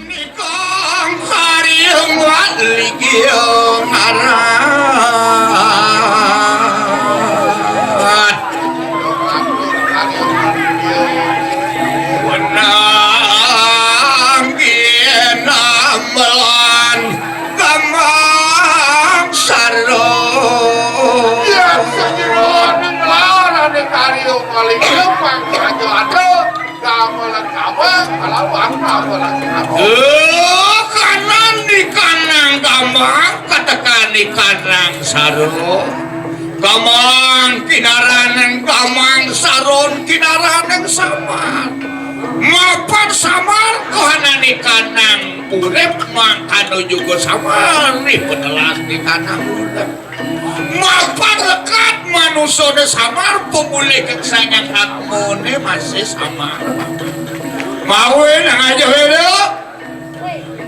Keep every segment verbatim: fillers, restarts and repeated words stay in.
Nikang kariung walikiung arat. Wenang ginamelan Gamang Saro. Yang sejeroning larane karya paling gampang raja ada gamelan gamang kalawan gamelan saro. Eh, kanan di kanang gamang, katekan di kanang saro. Gamang kinaraning gamang saron kinaraning samar. Mapan samar kahanane kanang urip mangkana juga samar nih penelas nih kanang urip. Mapan lekat manusane samar pemulih keksanyang atmane masih samar. Mawe nang aja weda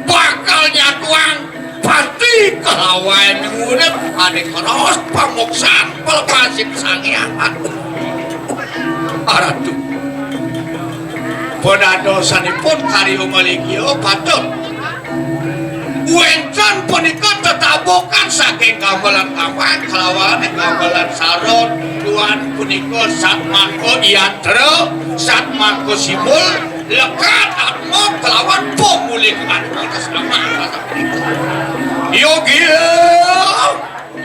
bakal nyatuang pati kelawan urip ane keros pamoksan pelepasin sangiangan. Aratu. Pedadosanipun karya maligia patut. Wenten punika tetabukan saking gamelan gamang kelawan gamelan saron. Tuan punika satmaka yatra, satmaka simbol, lekat atma kelawan pemulihan atma. Yogia.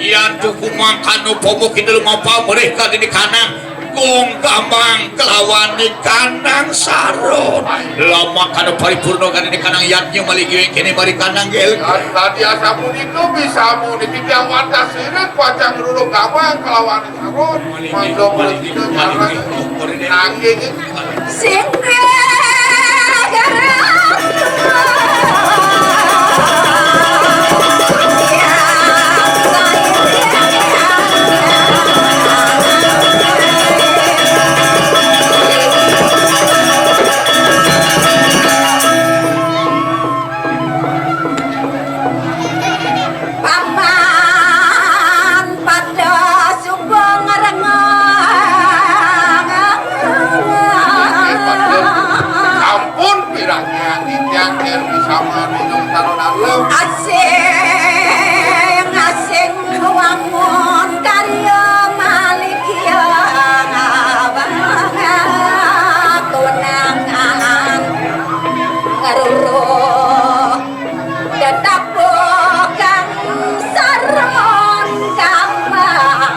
Yan tuku mangkana pomo kita lumampa mereka di kanang gong gamang kelawan kanang saron. Lamakana paripurna kadi kanang yatnya malih giweng kene mari kanang gel. Tadi asamu itu bisa mu niki tiang wadah sirik pacang ruruk gamang kelawan saron. Mangga malih kita nyarang nanging Sing Paman pada suba ngarengeng. Ampun pirang-pirang titiang yen bisa manunung karo dalem. Asing, asing wangun karya maligya kewenangan ngeruruh. Tetap bukan saron kambang.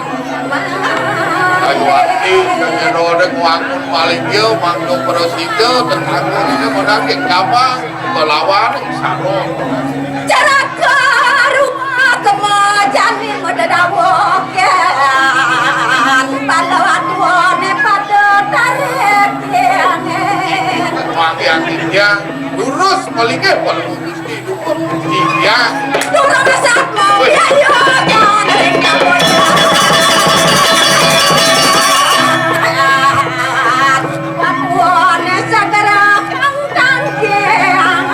Ayu ati, kejero dek wangun paling dia, mangdo perosida, tetangga ini modal ke kambang, melawan saron. Ceraka rupa kemajani mededawuh kan, palawan tuane pada tarik tiange. Wangi ati dia, lurus, melinggih, pelunggu. Iya. Turun satmo, wih. Ya, ya, jangan tinggal bocah. Watuane segera kang tangkiang.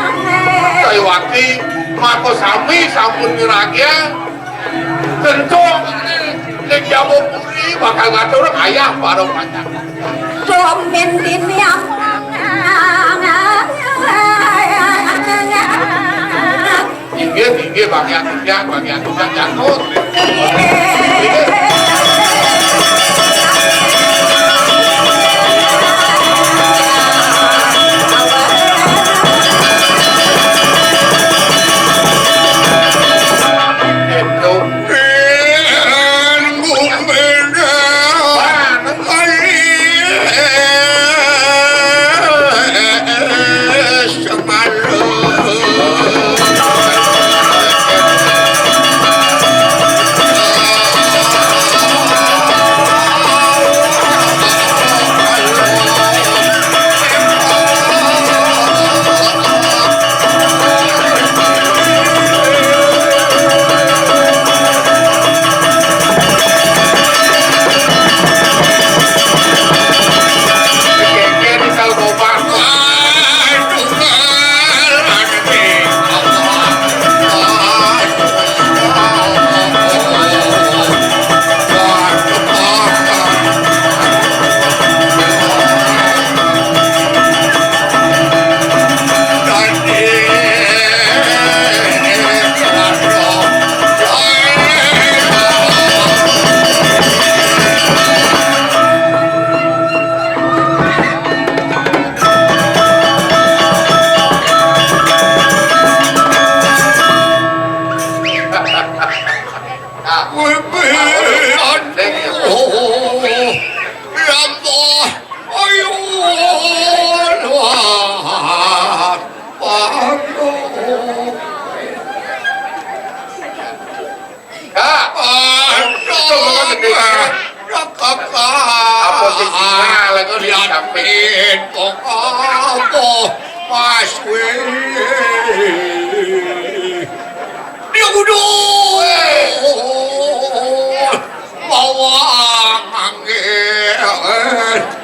Kayuwati, mako sami sampun miragiang. Tentu ning Jawa Puri bakal ngatur ayah para panjang. Domin dini amang. Inggih, inggih, bagian tiga, bagian tiga, jatuh. Inggih. Itu. Ah. Wih, wih, aduh. Ya Allah. Ayo. Wah. Aduh. Kak. Aduh. Apa sih sinyal aku di samping? Yakin kok apa, Mas Wih? Dia kudu mawa ngangge.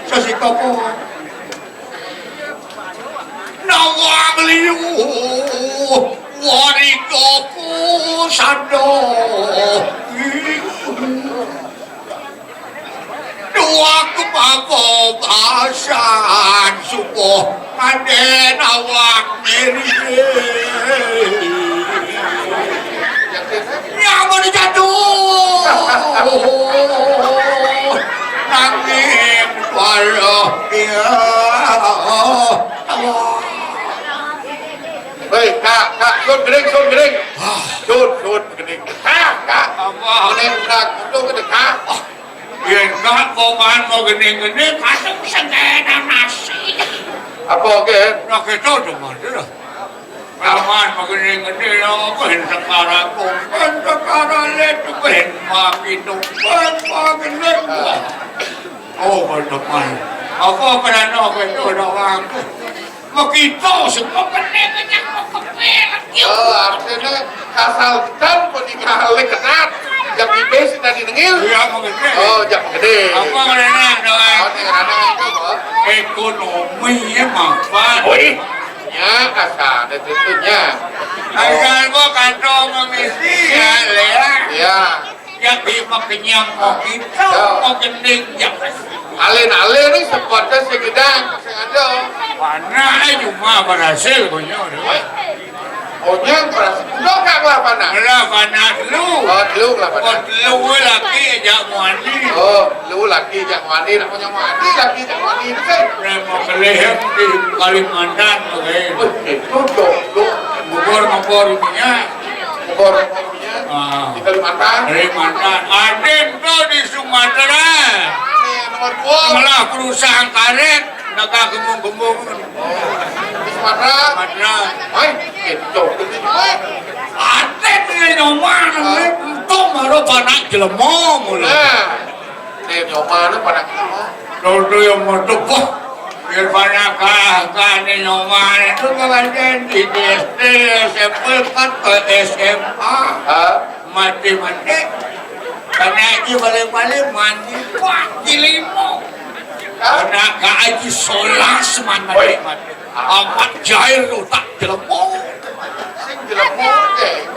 Sasi kapo. Nawang liu. Warikoku sado. Dua kemako basan subuh. Mande nawang meri. Nyaman jatuh. Nanging walau ya Allah. Hei, Kak, Kak, sun gening, sun gening. Ah. Sun, sun gening. Kak, Kak. Apa? Gening, Kak, itu gening, Kak. Yen Kak, kok kan mau gening-gening, kadang sengkena nasi. Apa, oke? Nah, kita udah mati dah. Laman mau gening-gening, apa yang sekarang, kok kan sekarang lihat, kok kan makin tuh, kan makin lebar. Oh, berdepan. Apa kerana apa itu orang tu? Makita semua kena kenyang mau kepel. Oh, artinya kasal dan kau tinggal kenat. Yang di besi tadi nengil. Iya, mau gede. Oh, jangan gede. Apa kerana doa? Oh, ini kerana apa, Bos? Ekonomi ya, mapan. Oi, ya, kasar, ada tentunya. Asal kau kantong mengisi, ya, Lea. Ya. Ya, bima kenyang mau kita, mau gending, ya. Alin-alin ni sepatnya segedang, sengaja. Mana, eh, cuma berhasil punya, deh. Oi. Oh, yang berhasil. Udah, Kak, lah, mana? Lah, mana dulu? Oh, dulu lah, mana? Oh, dulu laki, jak muani. Oh, dulu laki, jak muani. Nak punya muani, laki, jak muani. Itu kan. Saya mau kelihatan di Kalimantan, oke. Oh, itu dong, dong. Bubur, bubur, punya. Bogor, Bogor punya. Ah. Di Kalimantan. Kalimantan. Aden tu di Sumatera. Ni nomor dua. Malah perusahaan karet, dagang gembung-gembung. Oh. Di Sumatera. Sumatera. Hai, itu. Aden ni nomor, untung baru panak jelema mula. Nah. Ni nyoba ni pada kita. Dodo yang mau tepuk. Biar banyak kah, kah ni nyoba ni tu kawan di S D, S M P, kan ke S M A. Ha? Mati-mati. Kena haji balik-balik mandi. Wah, di limo. Ha? Kena ke haji solas mandi-mati. Amat jail utak jelema. Sing jelema ke.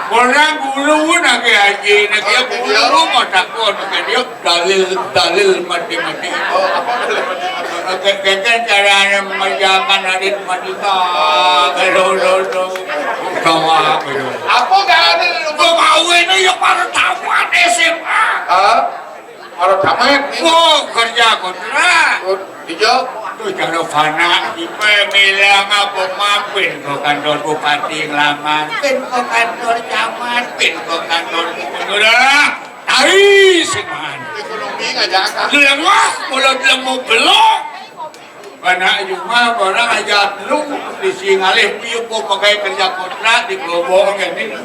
Orang guru nak ke haji, nak ke guru mau takut, nak ke dia dalil, dalil mati-mati. Oh, apa dalil mati-mati? Ke, ke, ke cara mengerjakan hadis mati tak, kalau, kalau, kalau, apa, kalau. Apa gak ada? Gua mau ini yang baru tamat S M A. Hah? Orang tamat ni. Oh, kerja kontrak. Oh, hijau. Tu cara fana, ipe bilang apa mampir ke kantor bupati ngelamar, pin ke kantor camat, pin ke kantor gubernur. Dah, tari seman. Ekonomi ngajak kan? Lemah, kalau lemah belok. Anak cuma orang ajar lu di singalih piu kau pakai kerja kontrak di Kelobo kan ni.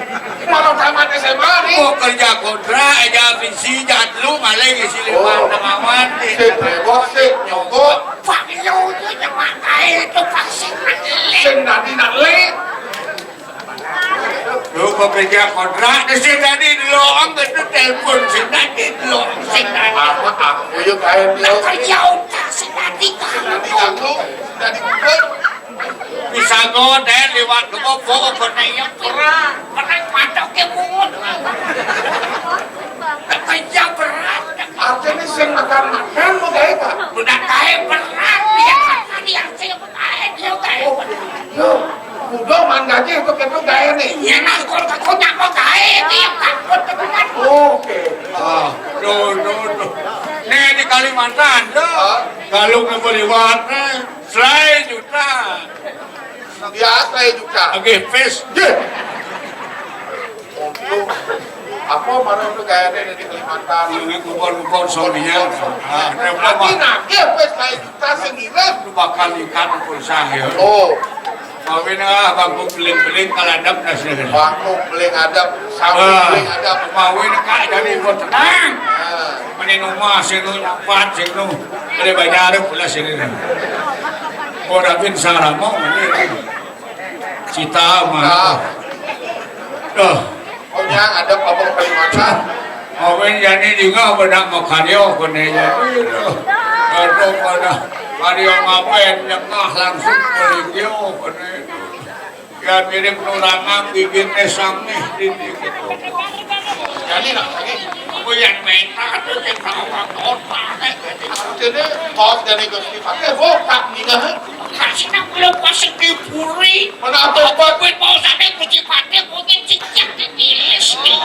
Kalau tamat S M A ni. Kau kerja kontrak aja visi jat lu malah isi lima. Oh. Tengah mati. Sik bos, sik nyogok. Pak lu tu nyemak kain tu pasti mati. Sing tadi nak lek. Lu kau kerja kontrak, di sini tadi dulu, angkat tu telpon, sini tadi dulu, sini tadi. Apa, apa, yuk, kain, yuk. Nak kerja utak, sini tadi, sini tadi, ganggu, sini tadi, ganggu. Bisa godel liwat tu, kau bawa kau naik yang berat, kau naik mata ke mulut. Nak kerja berat. Artinya sing makan-makan, mau gaya, Pak? Udah kaya berat, dia makan, dia sing makan, dia kaya berat. Yo, udah man gaji itu kita gaya ni. Iya, nah, kalau tak kau nyapa gaya, dia takut teman. Oke. Ah, no, no, no. Ni di Kalimantan tu. Hah? Kalau nak beli warna, seratus juta. Biasa ya juta. Okey, face. Ye. Untuk Apa marang nu gaéné di Kalimantan? Ini kupon-kupon soalnya. Ah, ada apa, tapi Mak? Nagih wis kayak kita sing ngirim. Lu bakal ikan pulsa ya. Oh. Kawin ah, bangku beling-beling kaladep nasnya. Bangku beling adep, samping ah, beling adep. Kawin kak jadi buat tenang. Ah. Meni rumah sing nu nyapat sing nu. Ada banyak ada pula sini. Orang bin sarama ini. Cita mah. Ah. Duh. Oh, nya ada apa Kalimantan? Awen jani juga benak makarya kene ya. Aduh, pada karya ngapain nyengah langsung ke radio kene. Ya mirip nurangan bibirnya sangeh di di gitu. Jadi lah, ini aku yang minta tuh yang tahu otak. Jadi kos dari Gusti pakai botak nih dah. Kasih nak belum masuk di puri. Mana apa, Pak? Apa mau sampai kucing pakai mungkin cicak di tilis nih.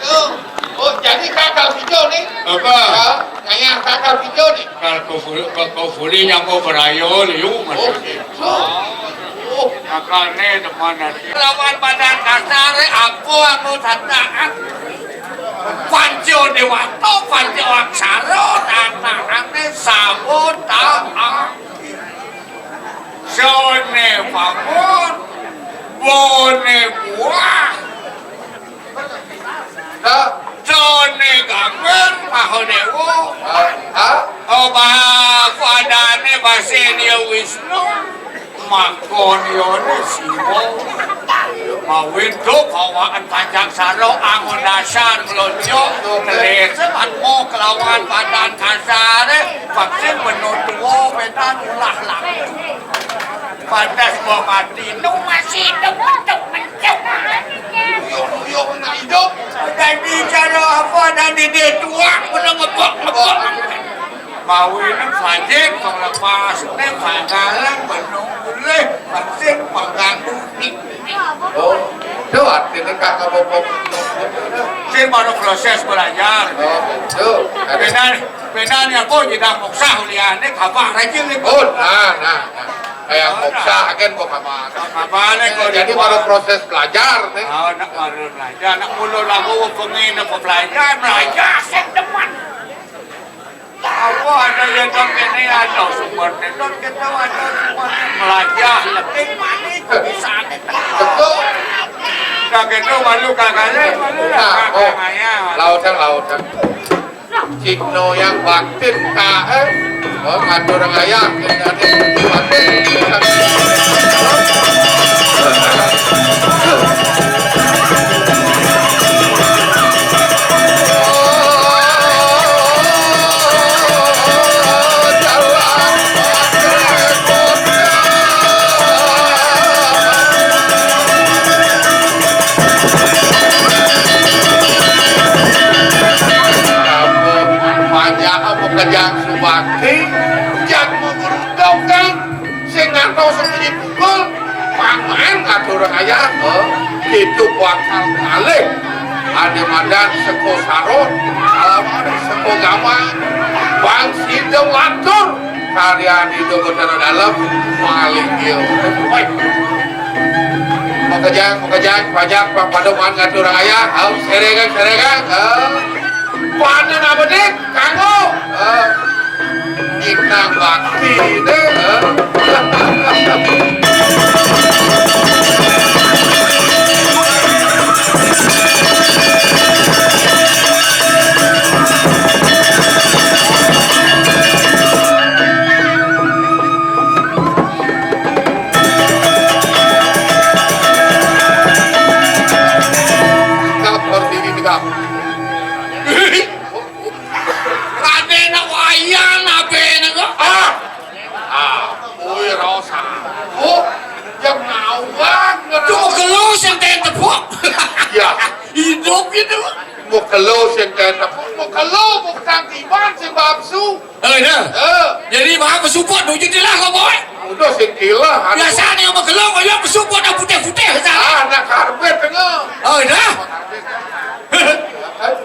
Oh, oh, jadi kakak hijau nih. Apa? Ya, ngayah kakak hijau nih. Kalau kau boleh, kalau kau boleh nyampe berayo liu maksudnya. Oh, oh. Makanya teman nanti. Lawan badan kasar, aku anu tataan. Panca Dewata, Panca Aksara, tataane sabda. Sone pamun, bone buah. Sone gambar, paha dewa. Oba padane base dia Wisnu. Makon yone Siwa. Mawin do bawaan panjang saro angon dasar melonjok. Kelir sebatmu kelawan badan kasar. Vaksin penuh tua, petan ulah lagi. Pantas mau mati, nu masih hidup, hidup, hidup. Uyuh, uyuh, nak hidup. Dan bicara apa, dan di dia tuak, kena ngebok, ngebok. Mawin fajik, penglepas, ne panggalan, benung ulih, vaksin, pengganggu, nih. Oh, itu artinya kakak bapak. Sing baru proses belajar. Oh, itu. Benar, benar ya, Bu, tidak moksa uliane, kabar aja nih, Bu. Oh, nah, nah, nah. Kayak moksa, kan, Bu, kabar. Kabar, nih, Bu, jadi baru proses belajar, nih. Oh, nak baru belajar, nak mulu lagu, pengen apa belajar, belajar, sing demen. Apa ada yang dok ini ada sumber, dok kita ada sumber, melajah, lebih manis, bisa nih. Betul. Udah gitu, malu kakaknya, malu lah, nah, oh, kakaknya. Lautang, lautang. Cik no yang batin ka, eh. Oh, ngatur ayah, batin. Apa pekerjaan subakti, jangan mengurutkan. Sing ngantos sing dipukul, paman ngatur ayah, eh, itu bakal ngalih. Ade madan seko sarot, kalawan seko gamang, bang sida lantur, karyan ida Betara Dalem, malih dia. Woi. Makejang, makejang, pajak, pang pada maan ngatur ayah, au, seregang, seregang, eh. Panen apa, Dik? Kanggo. Eh, inang bakti, Dik, eh. Tegap, harus diri tegap. Ade nak wayan ape nak? Ah. Ah, oi rasa. Oh, yang ngawang. Cuma gelo sing ten tepuk. Ya. Hidup gitu. Mau gelo sing ten tepuk, mau gelo, mau ketangkiban sing bapsu. Eh, dah. Eh. Jadi, bah, bersuput, nuju tilah kau, boy. Udah sing tilah, aduh. Biasanya yang bergelong, yang bersuput, dah putih-putih, biasanya. Ah, nak karpet tengah. Oh, dah. Karpet. Eh,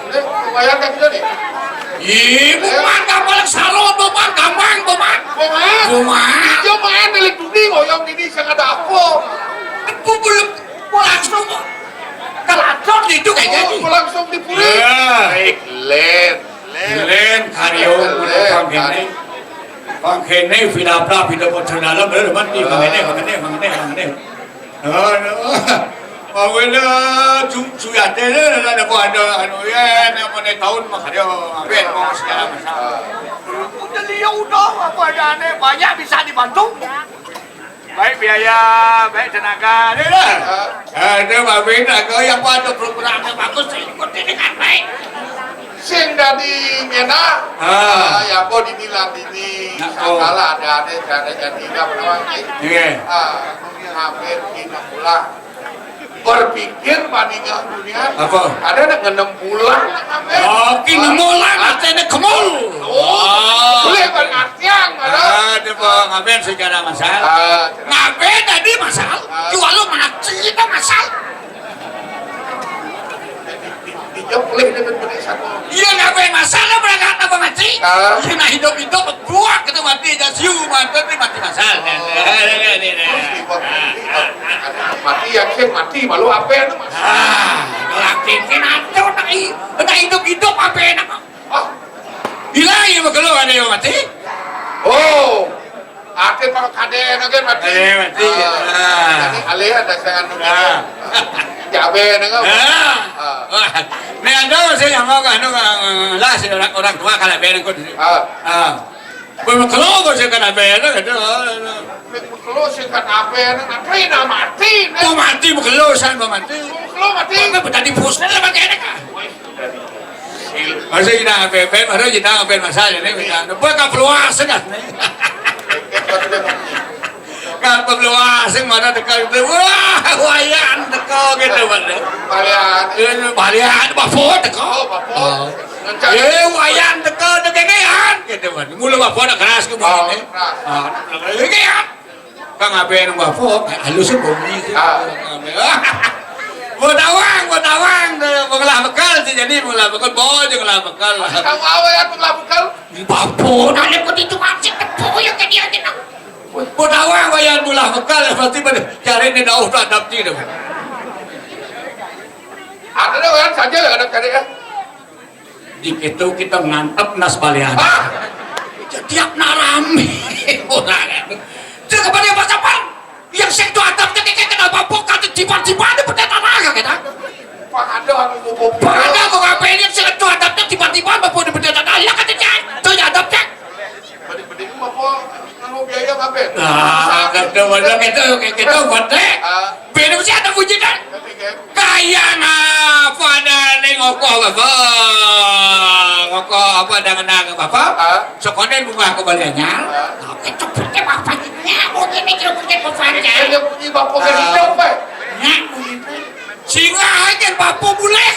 ini lumayan kan kita nih? Ih, bukan, gampang, sarot, bukan, gampang, bukan. Bukan? Bukan. Dia main dari duni, ngoyong ini, sing ada apa? Itu belum, langsung. Kalau ada itu, Baik, lén. Lén, karyo, lén, pangkéné. Pangkéné, pidabrak, pidabrak, dalam, bener, mati, pangkéné, pangkéné, pangkéné, pangkéné. Aduh. Pawéna, cu-, cuyaté, ada, ada, ada, anu, ya, namanya tahun, mah, karyo, abéh, mau sejarah, masa. Udah lihat, udah, apa adanya, banyak bisa dibantu. Baik biaya, baik tenaga, deh lah. Ada babin, ada yang buat program yang bagus, saya ikuti dengan baik. Sing dadi ngena, ah, ya, apa dini lah dini, nah, oh, sangkala ada, ada, ada jadi, nggak pernah lagi. Iya. Ah, hampir kita pulang. Berpikir bandingan dunia. Apa? Ada nak ngenem bulan nak ngambil. Oh, ki nemu lah, ah, artinya kemul. Oh. Boleh pengertian, ada. Ah, dia mau ngambil sejarah masal. Ah. Ngambil tadi masal. Ah. Jual lu mati kita masal. Dijawab boleh dengan benar satu. Iya, ngambil masal lah berangkat apa mati? Ah. Iya, nah hidup-hidup buah kita mati, dah siu mati, mati masal. Oh. Ini, ini, ini. Terus dibuat mati. Mati, yakin mati, malu apa itu, Mas? Ah, yakin kan ada, nak i-, nak hidup-hidup apa enak? Ah. Bila iya, kalau ada yang mati? Oh, arti kalau kadé, kan mati. Kadé mati. Ah. Ah. Jadi alih ada saya anu. Ah. Jabe, nengok. Ah. Ah. Wah, ini ada saya yang mau kan, anu, lah, si orang, orang tua kalau benar kok. Ah. Ah. Bemekelo kok sing kanabé, gitu. Bemekelo sing kanabé, nanti nah mati, nah. Mau mati, bemekelo, san, mau mati. Bemekelo mati. Kok tadi pusing lah pakai enak, ah? Masa kita apa, apa, baru kita apa, masa ini, kita. Buat kapeluas, kan? Kapeluas, yang mana dekat itu? Wah, wayan dekat gitu, mana? Balian. Eh, balian, bapot dekat. Oh, bapot. Oh. Eh, wayan teka, teka gegean, gitu kan. Mula bapa nak keras ke bunyi ni. Ah, keras. Ah, gegean. Kang Aben bapa, halus ke bunyi. Ah. Mau tawang, mau tawang, tu mengelah bekal tu jadi mengelah bekal, bawa je mengelah bekal. Kamu awal yang mengelah bekal? Bapa nak lekut itu macam tepuk yang ke dia ni nak. Mau tawang, bayar mula bekal, pasti pada cari ni dah, oh, tak adapti dah. Ada dah orang saja ada cari, ya. Di kitu kita ngantep nas balian. Ah! Tiap narami orang. Dia kepada apa siapa? Yang saya tu adab dia kata apa kata tiba-tiba dia benda tanah ya kita. Pak ada anu bobo. Pak ada mau ngapain yang saya tu adabnya tiba-tiba apa dia benda tanah ya kata dia. Tu ya adabnya. Beri-beri apa? Nanggung biaya ngapain? Ah, kata mana kita, kita buat deh. Ah. Beda mesti ada puji kan? Tapi kan. Kaya na pada ning oko bapa. Oko apa dengan nang bapa? Ah. Sekolah bunga kembaliannya. Ah. Oke, cepetnya bapaknya. Mungkin mikir mungkin bapaknya. Saya punya bapak kan hidung, Pak. Nah, begitu. Singa aja bapak boleh.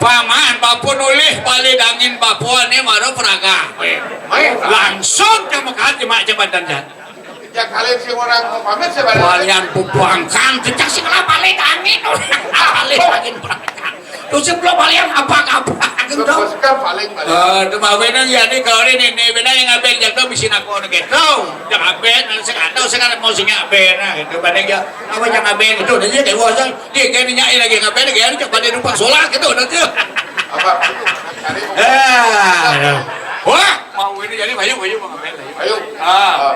Paman, bapak nulih balik dangin bapak ni baru peraga. Langsung ke Mekah, cuma jabatan jan. Ya, kalian si orang mau pamit sebenarnya. Kalian bubangkan, cecak si kena balik angin. Balik angin berangkat. Terus sebelum balik apa-apa gitu. Terus kan paling balik. Eh, tu mau benar ya ni kau ni ni benar yang abang jatuh mesti nak kau gitu. Yang abang, sekarang, sekarang mau singa abang gitu. Banding ya, apa yang abang itu, dia dewa, dia kan nyanyi lagi, abang dia kan cepat dia lupa sholat gitu nanti. Apa? Cari. Eh, wah, mau ini jadi, ayo, ayo, Bang Abel, ayo. Ayo. Ah. Ah.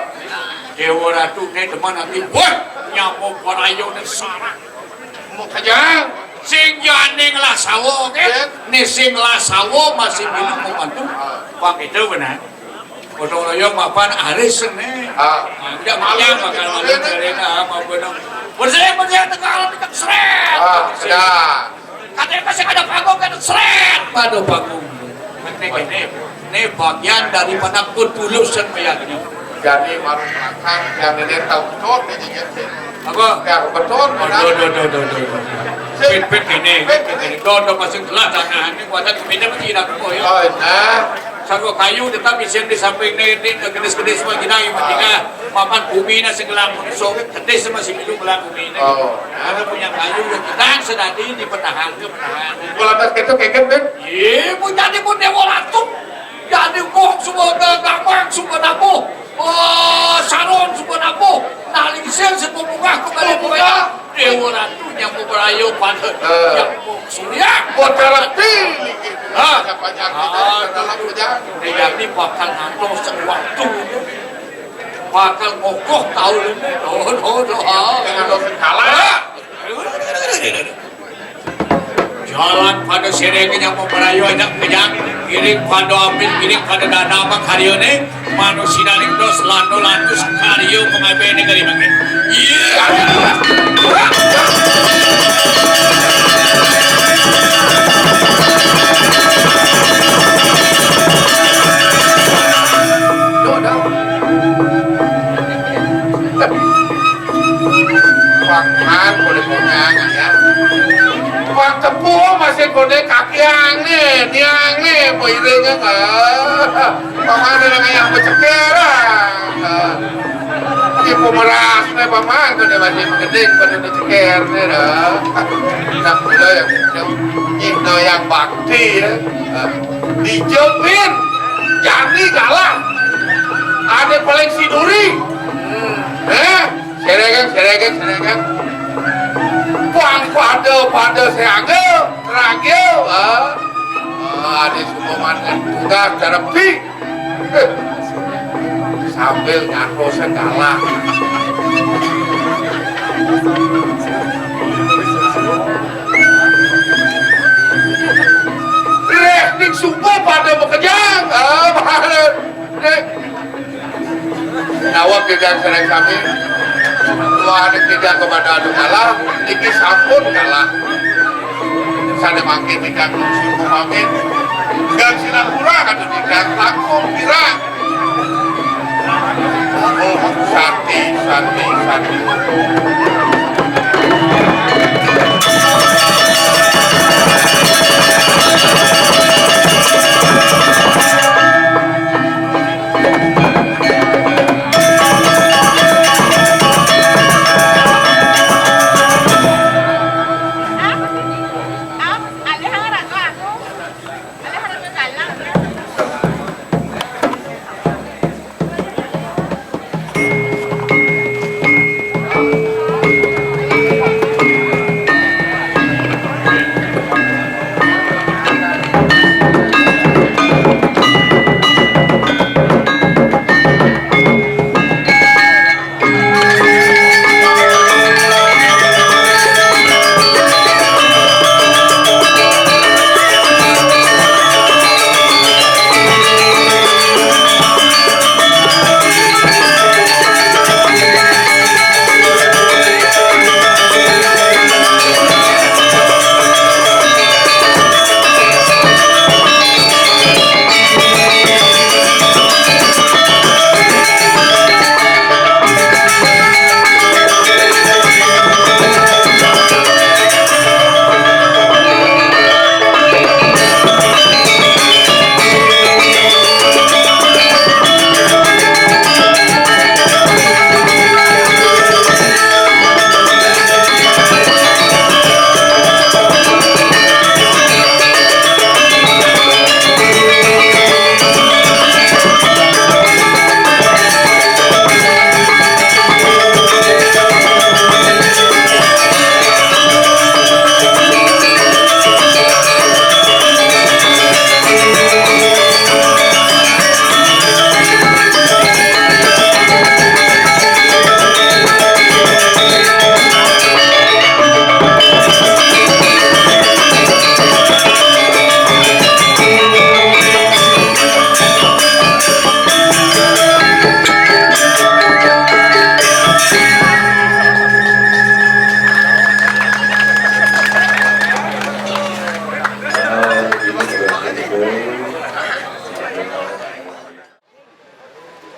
Dewa Ratu ni teman nanti, wah, nyamuk parayo dan sarang. Mau kerja? Sing jane ngelah sawo, oke? Ya. Ni sing ngelah sawo masih minum mau bantu. Ah. Pak itu benar. Gotong royong mapan aris ni. Ah. Ah, tidak makan, makan malam, betul, betul, betul. Ah, mau benar. Bersih, bersih, tegal, tegal, seret. Ah, bersih. Sudah. Katanya masih ada panggung, kan seret pada panggung. Ini, ini, ini bagian daripada ketulusan bayarnya. Jadi baru makan, yang ini tahu betul, ini jadi. Apa? Ya, betul, benar. Aduh, aduh, aduh, aduh, aduh. Pit, pit ini, pit ini. Dodo masih telah tanah ini, kuasa kita masih nak kau ya. Oh, nah. Satu kayu tetap isin di samping ni, ni kedis-kedis semua kita yang penting ah. Papan bumi na segelam, so kedis masih hidup gelam bumi ni. Oh. Ada punya kayu yang kita sedadi dipertahankan, pertahankan. Kalau atas kita keket, Ben? Iya, pun jadi pun dewa ratu. Jadi kok semua gampang, semua nabuh. Oh, saron semua nabuh. Nah, lingsir semua bunga kembali bunga. Déwa Ratu nyamuk merayu pada Eh. nyamuk surya. Boten reti niki. Hah? Siapa nyakit Ah. dalam hujan? Ini bakal ngantos sewaktu. Bakal kokoh taun ini. Doh, doh, doh. Dengan dosen kalah. Jalan pada sedek nyamuk merayu aja kejang. Iring pada ambil, iring pada dana apa karyane. Manusia dari dos lando lantus karyo pengabe negeri mangkin. Iya. Pangan boleh punya ya. Bang Tepu masih kode kakiang nih, tiang nih, mau iring enggak? Paman udah kayak apa cekeran. Ibu meras nih paman, kode masih gedeng pada ceker nih dah. Nah, udah yang, yang, yang bakti ya. Dijepin, jadi kalah. Ada paling si Duri. Eh, seregang, seregang, seregang. Puang pada, pada seagel, ragel. Ah. Ah, ada semua mangan tugas, cara pi. Sambil ngaku segala. Reh, ning subuh pada bekejang. Ah, pada. Reh. Nawab tidak serang kami. Tuhan tidak kepada anu kalah, niki sampun kalah. Sana mangkin tidak suruh kami. Dan sinapura kata tidak langkung pirang. Oh, sati, sati, sati.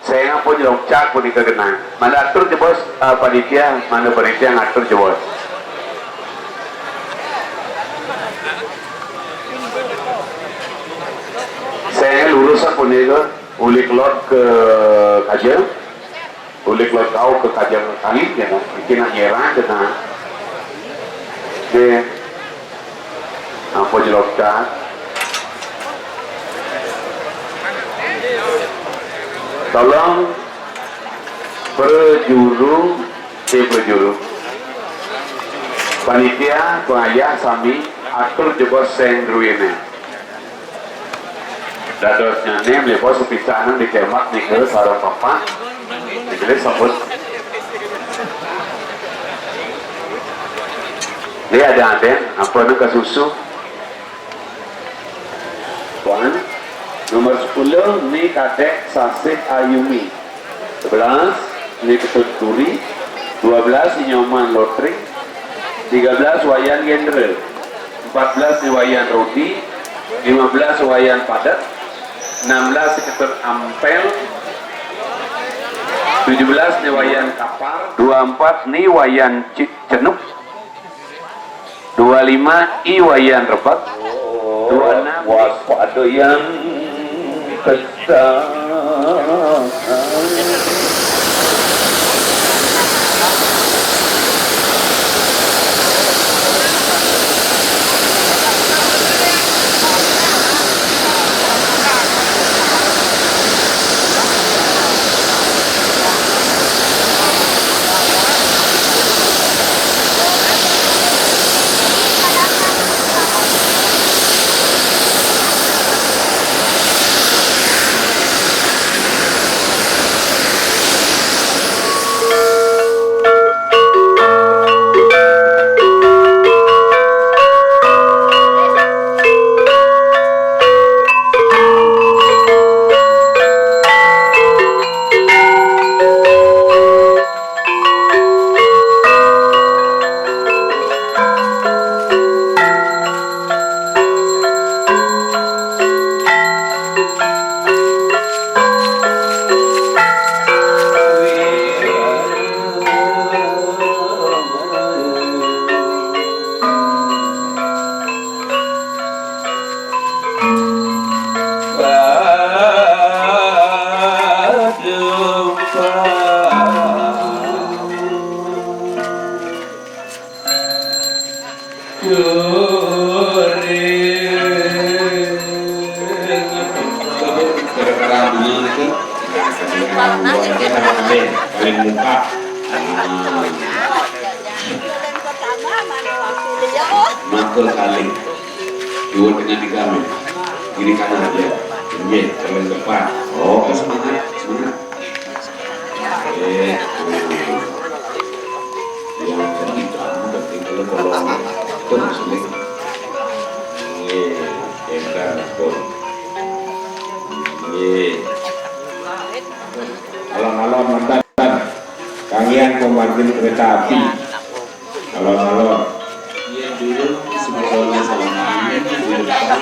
Saya ngapun nyelongcak punika genah. Mana atur, Jebos, eh, panitia, mana panitia ngatur, Jebos. Saya lurus punika, uli kelod ke kaja, uli kelod kau ke kaja kali, ya, mungkin nak nyerang ke sana. Oke. Ampun, Jebos. Tolong prajuru, si prajuru. Panitia, pengayah sami, atur jebos seng druéné. Dadosnyané mlih bos pisanan ditemak nika sareng papat. Jadi sebut. Dia ada aden, apa nu kasusu? Puan. Nomor sepuluh, Ni Kadek Sasih Ayumi. Sebelas, Ni Ketut Turi. Dua belas, Ni Nyoman Lotri. Tiga belas, Wayan Gendra. Empat belas, Ni Wayan Rodi. Lima belas, Wayan Padet. Enam belas, Ni Ketut Ampel. Tujuh belas, Ni Wayan Kapar. Dua empat, Ni Wayan Ci-, Cenuk. Dua lima, I Wayan Rebek. Dua enam, waspada yang besar. Gara-gara bunga itu, nah, kasih tahu buat kita, paling muka. Nah. Makul kali. Dua dengan tiga, men. Kiri kanan aja. Iya, paling depan. Oh, semangat, semangat. Eh, yang tadi kamu penting kalau tolong itu maksudnya. Eh, hebat, Bos. Eh. Alon-alon mantan. Kangian pemanggil kereta api. Alon-alon. Iya, dulu sebetulnya selama ini di depan.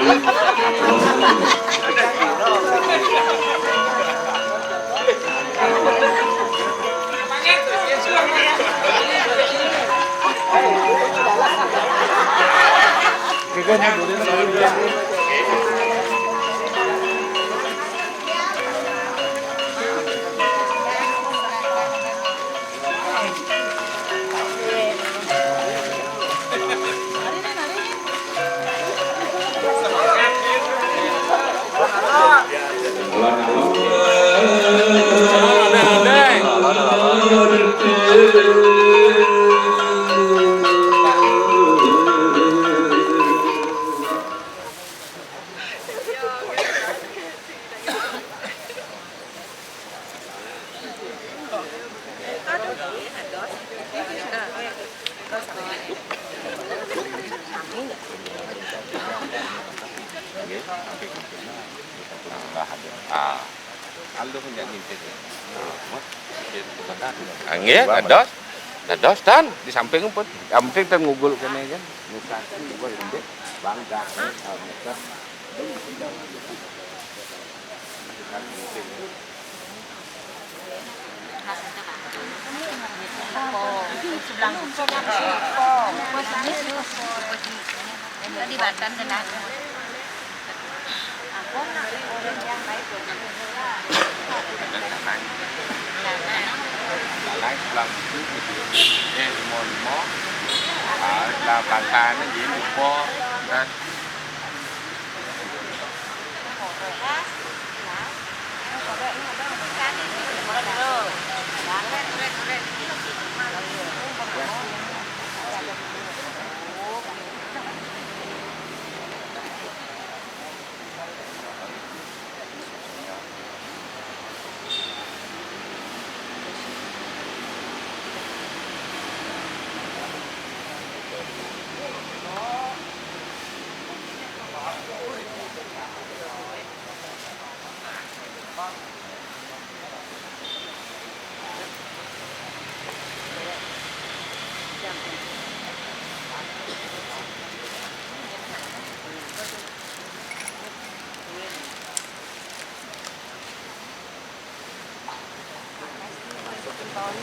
Ah. Nggih, dados. Dados, Tan, di samping pun. Yang penting Tan ngugul kene kan. Nusantara buat gede, bangga. Tadi Batam kena. Lalai pulang itu, eh, lima lima. Ah, lah, Batam ni dia lupa. Dan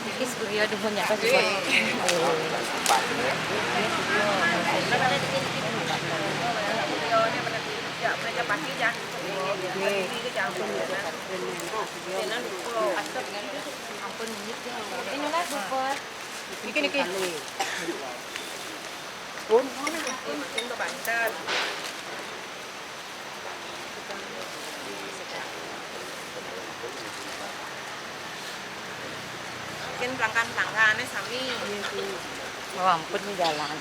Iki sebenarnya dumun nyata juga. Ampun, ini dia. Ini lah, Bubur. Niki, niki. Pun, pun, pun ke Banten. Mungkin pelanggan-pelanggan sami. Oh, ampun, ini jalan.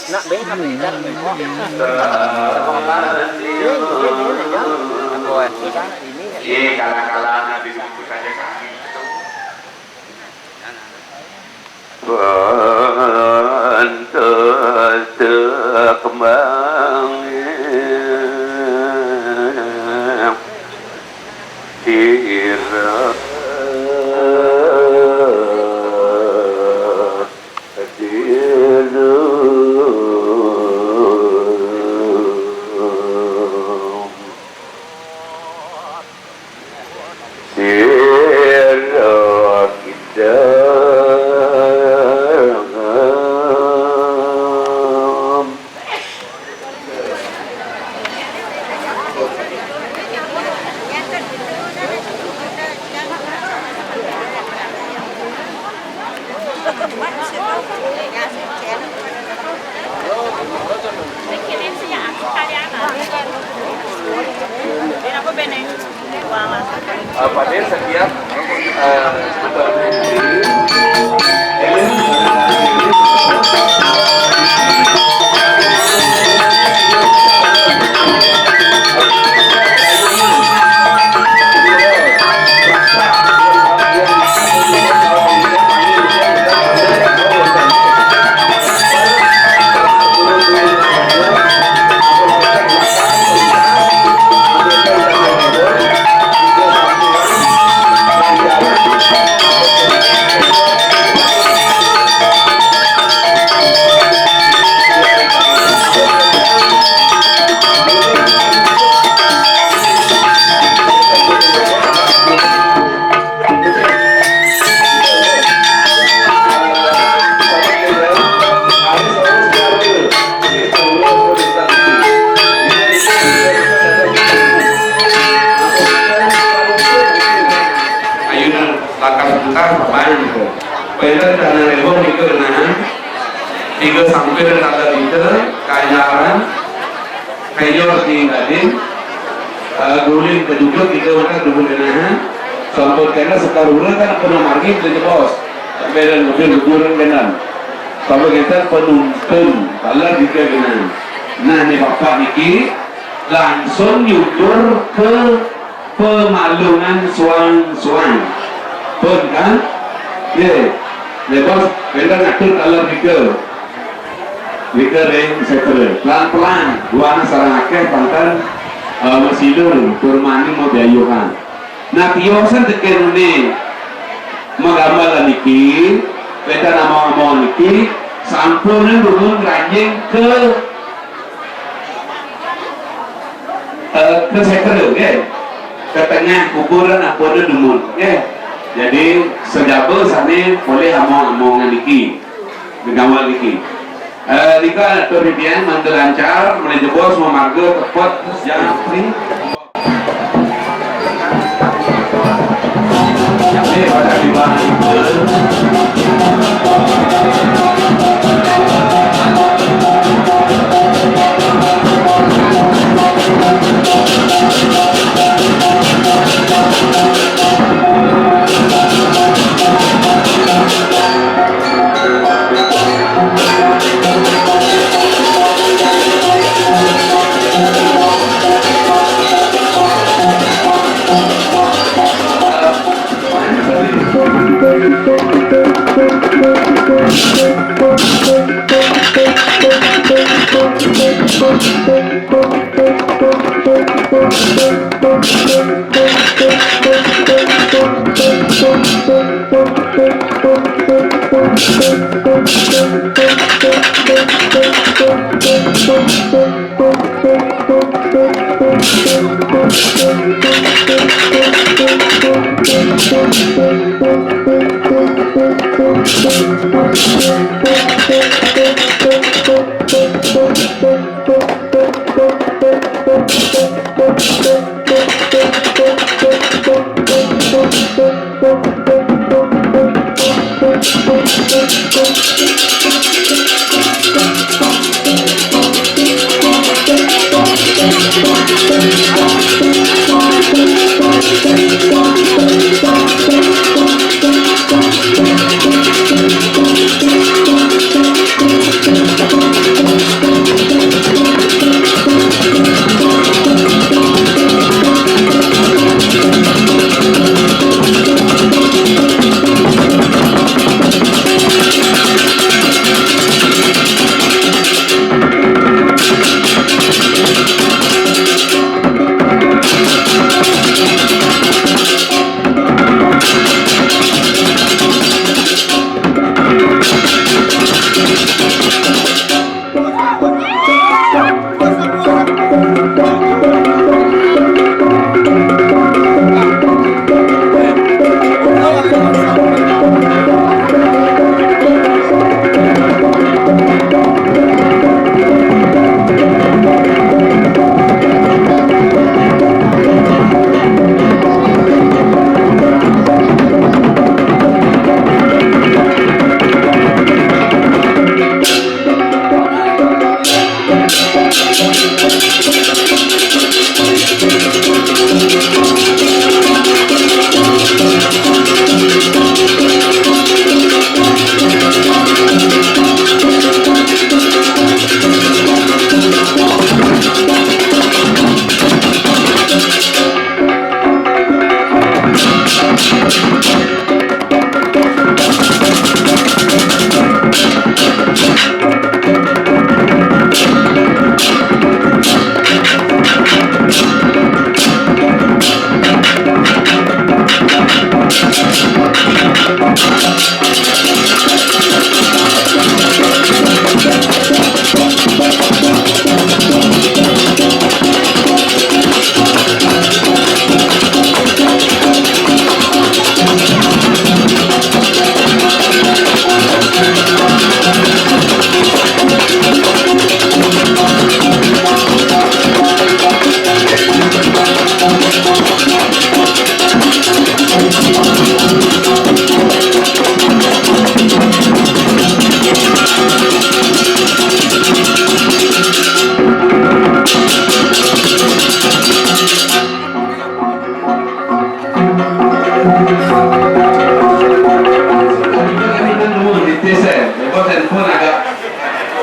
Nak beng kami. Ini kala-kala nabi itu saja kami. Pantes kembang sira. Sira kita. Apa dia setiap eh, Ayunan lakas bungkah papan. Pena tanah lewong itu nah. Tiga sampai dan ada kita kanyaran. Kayor di Gading, eh, guling keduduk kita makan dulu kena, ha? Sampun kena sekarura kan penuh margi kita jebos. Sampai dan mobil guguran kena. Sampai kita penuntun, talar juga kena. Nah, ni bapak niki langsung nyudur ke pemalungan suang-suang. Pun kan? Ye. Bebas, kita ngatur talar juga. Wika ring setra. Pelan-pelan, dua anak sarang akeh, pangkan. Eh, masilur, purmane mabiayuhan. Nah, tiosan tekén né magambar niki, wénten among-among niki, sampun dumun ngranjing ke, eh, ke seker, nggih. Ke tengah kuburan ampun dumun, nggih. Jadi, sajaba sané polih among-amongan niki. Gegawat niki. Eh, nika atur titiang mantu lancar, malih jebos mamarga tepet jam. Ini pada di mana itu?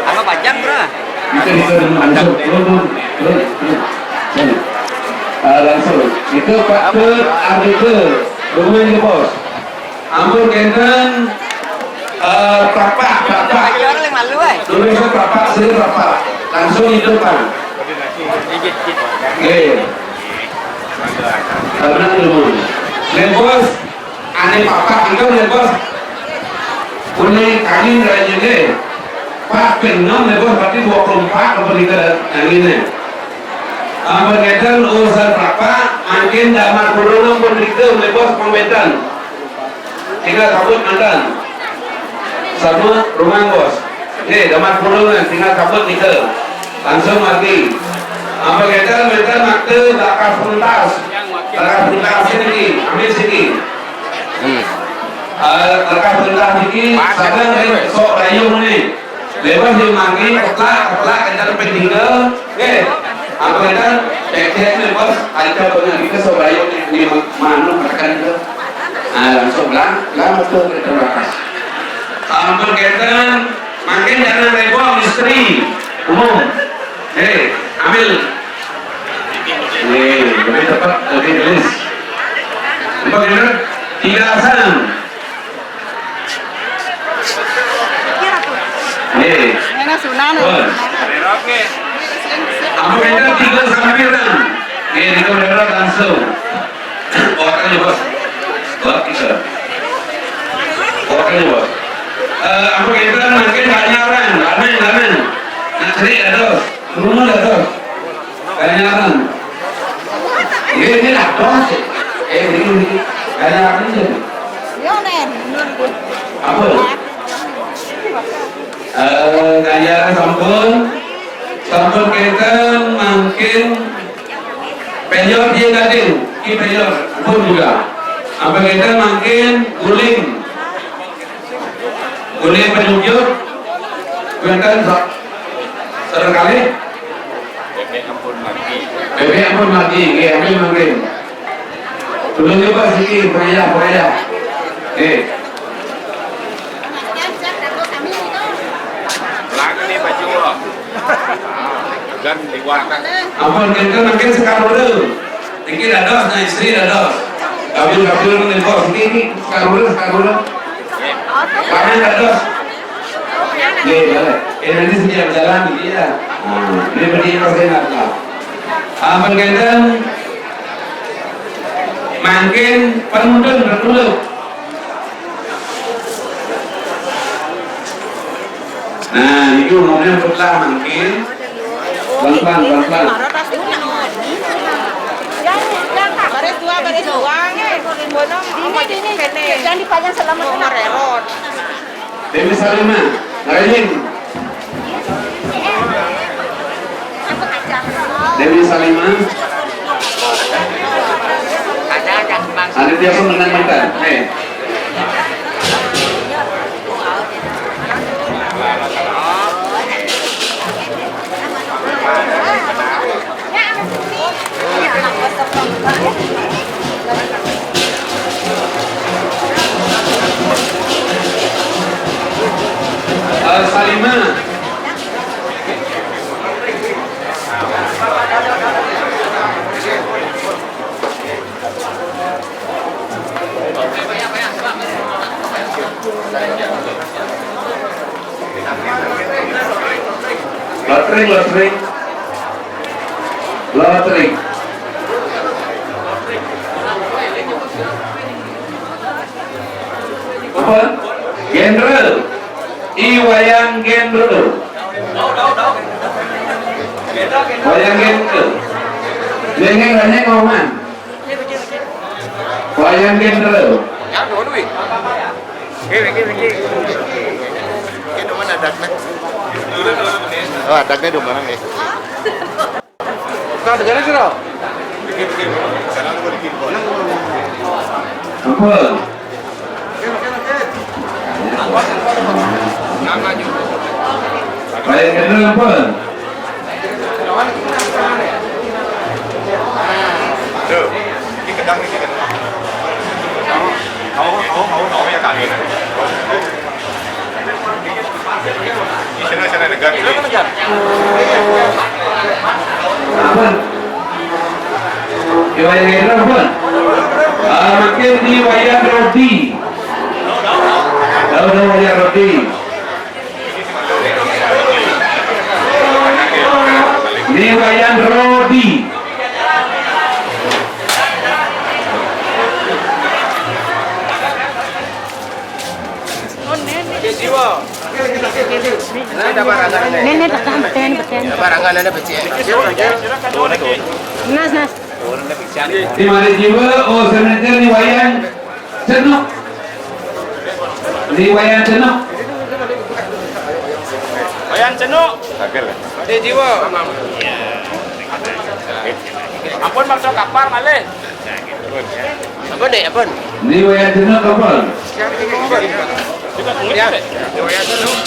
Apa panjang, Bro? Itu, itu, langsung. Turun, turun, turun, turun. Sini. Eh, langsung. Itu Pak Tut Ardika. Tungguin ke, Bos. Ampun, kenten. Eh, Bapak, Bapak. Ayo, orang yang malu, eh. Dulu saya Bapak, sini Bapak. Langsung itu, Pak. Oke. Karena ilmu. Lembos, ane papak itu lembos. Kuning kami rajin deh. Pak penom lembos berarti dua puluh empat apa kita yang ini. Ampun ngeten urusan papak, makin damar pulung pun itu lembos pembetan. Tinggal sabut mantan. Sabut rumah bos. Nih, damar pulung tinggal sabut kita. Langsung mati. Apa kita minta mati bakal pentas. Bakal pentas sini, ambil sini. Hmm. Eh, bakal pentas sini, sadang, eh, sok rayung nih. Bebas di manggi, keplak, keplak, kita sampai tinggal. Eh, apa kita? Cek-cek nih, bos. Ada banyak kita sok rayung nih, di ma-, mana mereka itu. Nah, langsung lah, lah betul kita bakas. Ampun kenten, makin jangan rebo istri umum. Hei, ambil. Nih, lebih cepat, lebih gelis. Ampun kenten, tidak asal. Nih. Ini sunah nih. Bos. Ampun kenten, tiga sampiran. Nih, tiga sampiran langsung. Orangnya, bos. Bos, kita. Orangnya, bos. Eh, apa kita mungkin banyak orang, lamen, lamen. Nah, seri ada, rumah ada, banyak orang. Ini, ini lah, bos. Eh, ini, ini. Banyak orang ini. Apa? Eh, kaya sampun, sampun kenten mangkin penyor dia gading, ki penyor pun juga. Apa kenten mangkin guling, guling penyujud, kenten sa-, serengkali. Bebek ampun mati. Bebek ampun mati, nggih, amin, amin. Belum coba siki, payah, payah. Eh. Lagi nih baju lo. Gan liwat. Ampun, kita makin sekarang dulu. Tinggi dados, nah, istri dados. Kabil-kabil nih, bos, ini, ini, sekarang dulu, sekarang dulu. Panen dados. Nggih, boleh. Eh, nanti setiap jalan gitu ya. Nah, ini penting pasti enak lah. Ampun kenten mangkin penuntun bertuluk. Nah, ini umumnya putlah mangkin. Pelan-pelan, pelan-pelan. Baris dua, baris dua. Ini, ini, jangan dipajang selama. Dewi Salima, Rayin. Dewi Salima. Ada biasa menang menang. Hei. Eh, Salimah. Lotring, lotring. Lotring. Apa? Génderal. I Wayan Génderal. Wayan Génderal. Dengeng rene ngoman. Wayan Génderal. Ya, dulu, wi. Oke, oke, oke. Oke, dulu mana adaknya? Oh, adaknya dulu mana nih? Nah, dengerin sih, Ro. Ampun. Baik, kenal, ampun. Tuh, ini kedang nih, kedang. Kamu, kamu, kamu, kamu ya kaget. Di sana, sana dekat. Apa? Di Wayan Gendro, apa? Ah, makin di Wayan Rodi. Tahu, tahu Wayan Rodi. Di Wayan Rodi, Nenek, tekan beten, beten. Barangan ada becik. Nas, nas. Di mari jiwa, oh, sebenarnya ni Wayan Cenuk. Ni Wayan Cenuk. Wayan Cenuk. Ada jiwa. Ampun, bangsa kapar malih. Apa ni, apa? Ni Wayan Cenuk kapal. Ya. Ni Wayan Cenuk.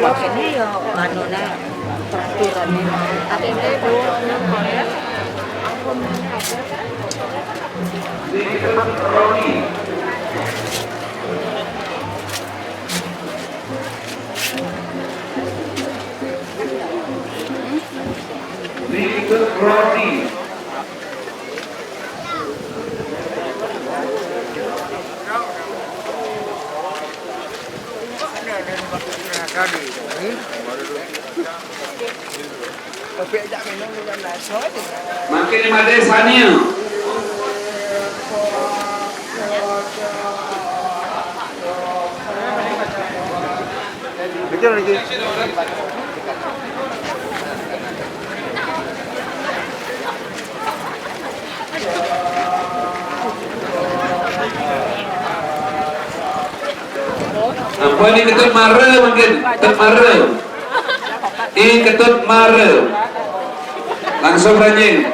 Ini ya, anu, nah, peraturan ini. Aku itu. Mangkin made sania. Betul lagi. Ampun, ni Ketut Mara mangkin, Ketut Mara. Ih, Ketut Mara. Langsung ranjing.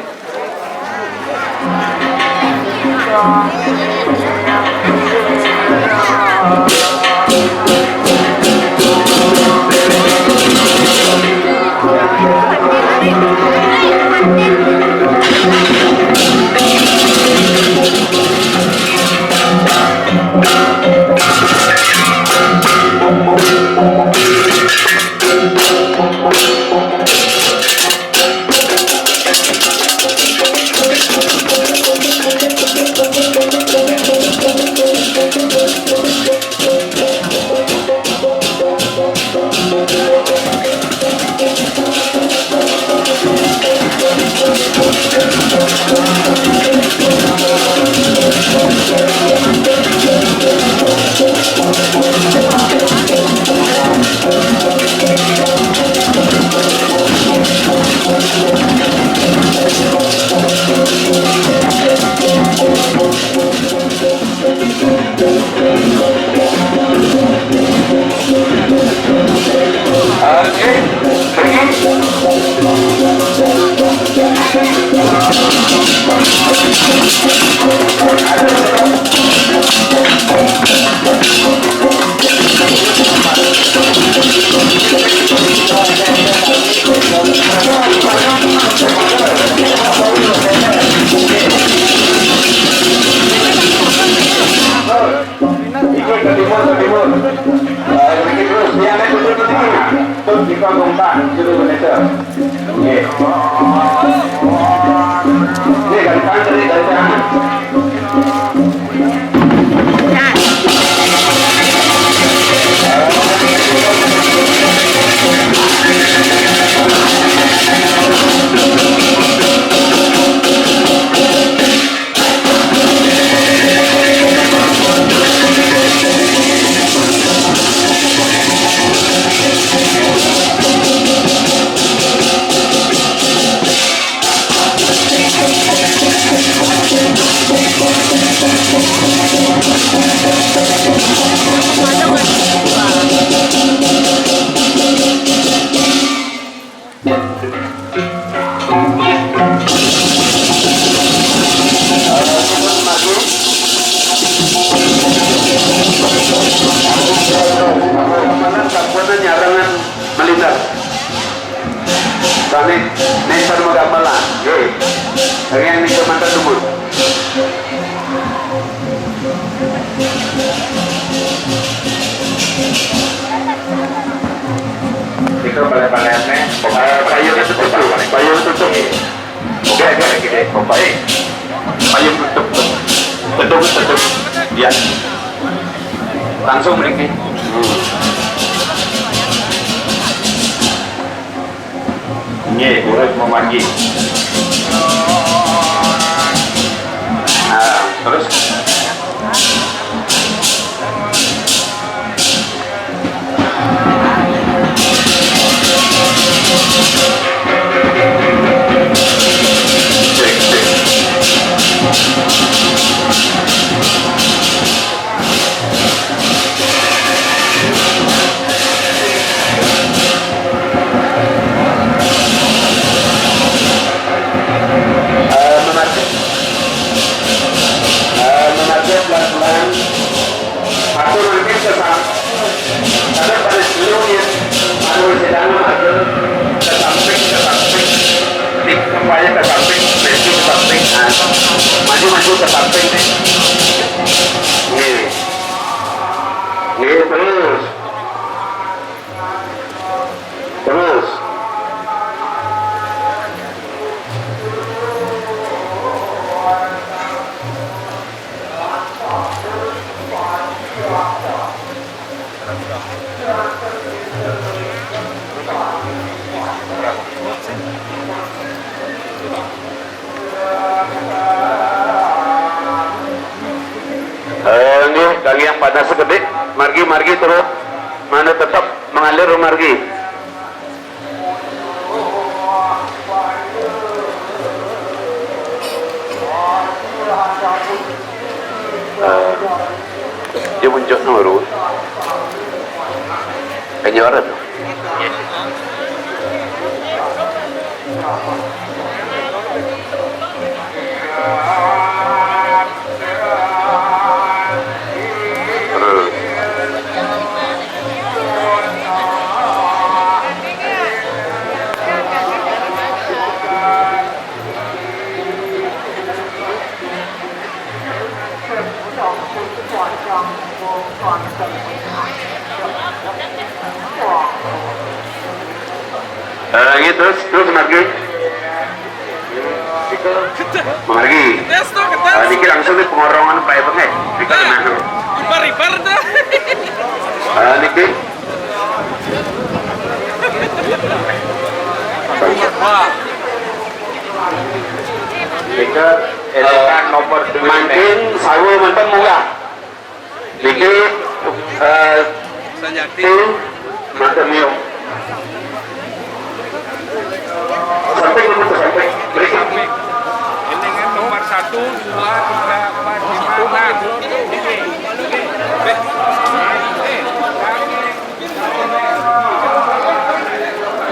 Ikut ke timur, ke timur. Ah, sedikit terus. Yang naik betul ke tinggi. Terus di panggung tak, sudah meneter. Okey. Ni, gancang tadi, gancang. Nyarangan melintas. Kami nenten magamalan. Ye. Kami yang nenten mantan dumun. Ito pala-pala na. Payung tutup. Payung tutup. Okey, okey, okey. Bapak, eh. Payung tutup. Tutup, tutup. Ya. Langsung mriki. Hmm. Nggih, urus memanggil. Ah, terus? Cek, cek. Eh, mengatur. Eh, mengatur pelan-pelan. Aku nanti ke sam-, ada pada seluruhnya. Anu sedang mengatur ke samping, ke samping. Di kepalanya ke samping, maju ke samping. Ah, maju, maju ke samping nih. Nih. Nih, terus. Terus. Eh, nggih, kalian panas sekedik. Margi, margi terus. Mana tetap mengalir margi. Eh, dia muncul nurun. Kenyoran. Eh, ini terus, terus margi. Margi. Eh, niki langsung di pengorongan Pak Ebeng, eh. Niki tenang dulu. Ibar-ibar tuh. Eh, niki. Wah. Nika, eh, nomor dua. Mangkin sawo manten munggah. Niki, eh, tim manten niup. Sampai dulu, sampai. Berikut. Ini kan nomor satu, dua, tiga, empat, lima, enam. Eh, eh, eh, kami.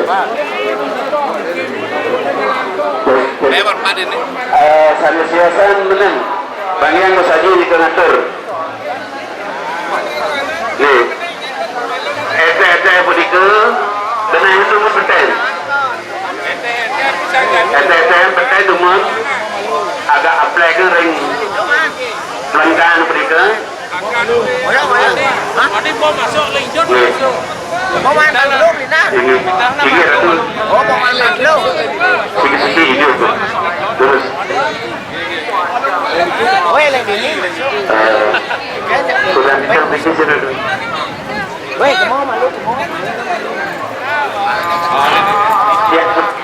Pak. Eh, sanes siosan menen. Bang Yang, Bos Haji, nika ngatur. Nih. Ete-ete punika, beneh dumun peten. Ete-ete peten dumun, agak aplek ring lengkah punika. Ini, ini, Ratu. Oh, mau main dulu. Siki-siki ini, Ratu. Terus. Weh, lagi ini. Eh, sudah kita bikin sini, Ratu. Weh, kamu malu, kamu. Ya.